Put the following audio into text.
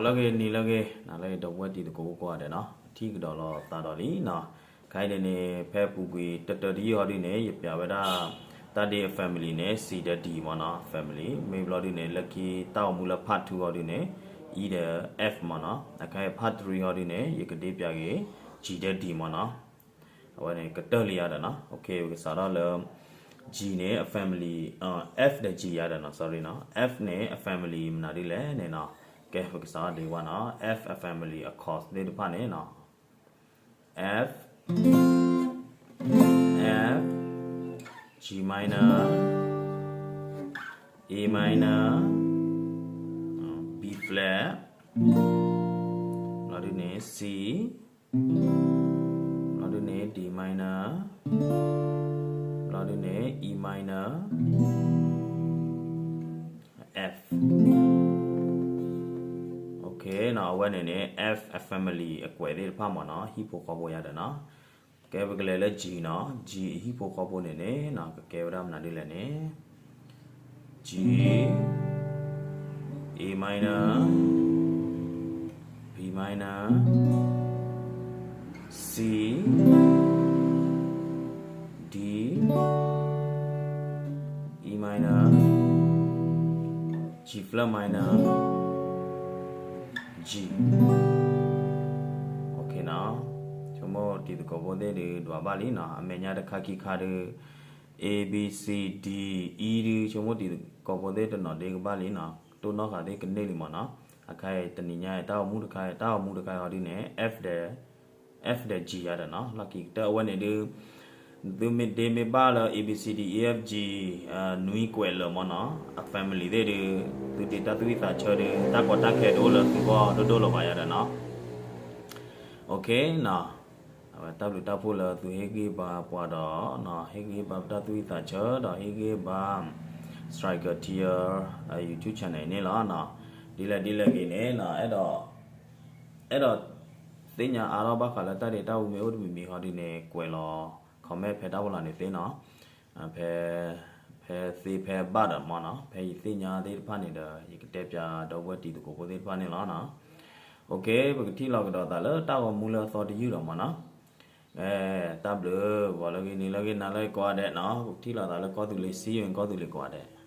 ဂီၤလၢအဂ့ၤ နံၤလၢအဂ့ၤ နၤလၢအဂ့ၤ ဒီပုၢ်ဝဲၢ်တံၤသကိးကိးဂၤဒဲးနီၤ, ထံၣ်ကဒီးလီၤသးဒီးလံနီၤ. ခဲအံၤန့ၣ်န့ၣ် ဖဲပူၤကွံာ်တတၢတယုၢ်ဟီဒုန့ၣ် ယပျးဝဲဒၣ် တၢ်ဒ့ family န့ၣ် C ဒီး D မ့ၢ်နီၤ, family မ့ၢ်ဘျီဒုန့ၣ် လၢခံတၢ်ဂီၤမူလၢ part two ဟီဒုန့ၣ် E ဒီး F မ့ၢ်နီၤ. ခဲအံၤ part three ဟီဒုန့ၣ် ယကဒ့ပျးက့ၤ G ဒီး D မ့ၢ်နီၤ. အဝဲန့ၣ်ကတၢၢ်လံယၤဒီးနီၤ. ပကစးထီၣ်လၢ G န့ၣ် အ family, F ဒီး G ယၤဒီးနီၤ, sorry နီၤ. F န့ၣ် အ family မနုၤဒ်လဲၣ်န့ၣ်နီၤ. ကဲ ပကစးထီၣ်ဒ်ဝဲနီၤ, F အ family အ chord သ့ၣ်တဖၣ်န့ၣ်နီၤ, F, F, G minor, A minor, B flat, ဘျီဒုန့ၣ် C, ဘျီဒုန့ၣ် D minor, ဘျီဒုန့ၣ် E minor, F. အဝဲန့ၣ်န့ၣ် F အ family အကွဲးသ့ၣ်တဖၣ်မ့ၢ်နီၤ, ဟံၣ်ဖိဃီဖိယၤဒီးနီၤ. ကဲ ပကလဲၤလၢ G နီၤ, G အဟံၣ်ဖိဃီဖိန့ၣ်န့ၣ်နီၤ ကကဲဝဲဒၣ်မနုၤဒ်လဲၣ်န့ၣ်, G, A minor, B minor, C, D, E minor, G flat minor, G. ဆိကမိၣ်တံၤသကိးဖိသ့ၣ်ဒုး ဒွးဘၣ်လံနီၤ, အမဲာ်ညါတခါခံခါဒုး A B C D E ဒုး ဆိကမိၣ်တံၤသကိးဖိသ့ၣ်တနီၤဒ့ကဘၣ်လံနီၤ, တိၢ်နီၣ်ဃာ်သ့ၣ်ကန့ၢ်လံမ့ၢ်နီၤ. အခါအံၤတနံၤညါအံၤ တၢ်ဂီၤမူတခါအံၤ တၢ်ဂီၤမူတခါအံၤဟီဒုန့ၣ် F ဒီး F ဒီး G ယၤဒီးနီၤ, လီၢ်ခံကတၢၢ်အဝဲန့ၣ်ဒုး သုမ့ၢ်ဒ့မ့ၢ်ဘၣ်လၢ A B C D E F G နွံကွဲးလၢာ်မ့ၢ်နီၤ, အ family သ့ၣ်ဒုး သုဒ့တၢ်သူၣ်ဝံၣ်သးဆၢဒုး တၢ်ကီတၢ်ခဲတအိၣ်လၢသုဂီၢ်ဒိၣ်ဒိၣ်လၢၤဘၣ်ယၤဒီးနီၤ. အဝဲတၢ်ဘျုးတၢ်ဖှိၣ်လၢသုဟ့ၣ်ဂံၢ်ဘါပှၤဒီး ဟ့ၣ်ဂံၢ်ဘါပတၢ်သူၣ်ဝံၣ်သးဆၢဒီး ဟ့ၣ်ဂံၢ်ဘါ Striker T R YouTube channel န့ၣ်လီၤ. ဒ်လဲၣ်ဒ်လဲၣ်ဂ့ၤန့ၣ် အဲၣ်ဒိး အဲၣ်ဒိးသ့ၣ်ညါအါထီၣ်ဘၣ်ဃးလၢတၢ်ဒ့တၢ်အူမ့ၢ်အိၣ်တမံၤမံၤ ဟီဒုန့ၣ် ကွဲးလီၤ comment ဖဲတၢ်ဖီလာ်န့ၣ်သ့နီၤ. ဖဲ ဖဲသ့ဖဲဘၣ်ဒီးမ့ၢ်နီၤ, ဖဲယသ့ၣ်ညါသ့ၣ်တဖၣ်န့ၣ်ဒီး ယကတဲပၠးဒီပုၢ်ဝဲၢ်တံၤသကိးဖိသ့ၣ်တဖၣ်န့ၣ်လီၤနီၤ. ပကထံၣ်လီၤကဒီးသးလၢတၢ်ဂီၤမူလၢအသီတယုၢ်ဒီးမ့ၢ်နီၤ. တၢ်ဘျုး ဂီၤလၢဂ့ၤ နံၤလၢဂ့ၤ နၤလၢဂ့ၤကိးဂၤဒဲးနီၤ, ပကထံၣ်လီၤသးလၢကီၢ်သူလ့ၤ စံယိၤ ကီၢ်သူလ့ၤကိးဂၤဒဲး.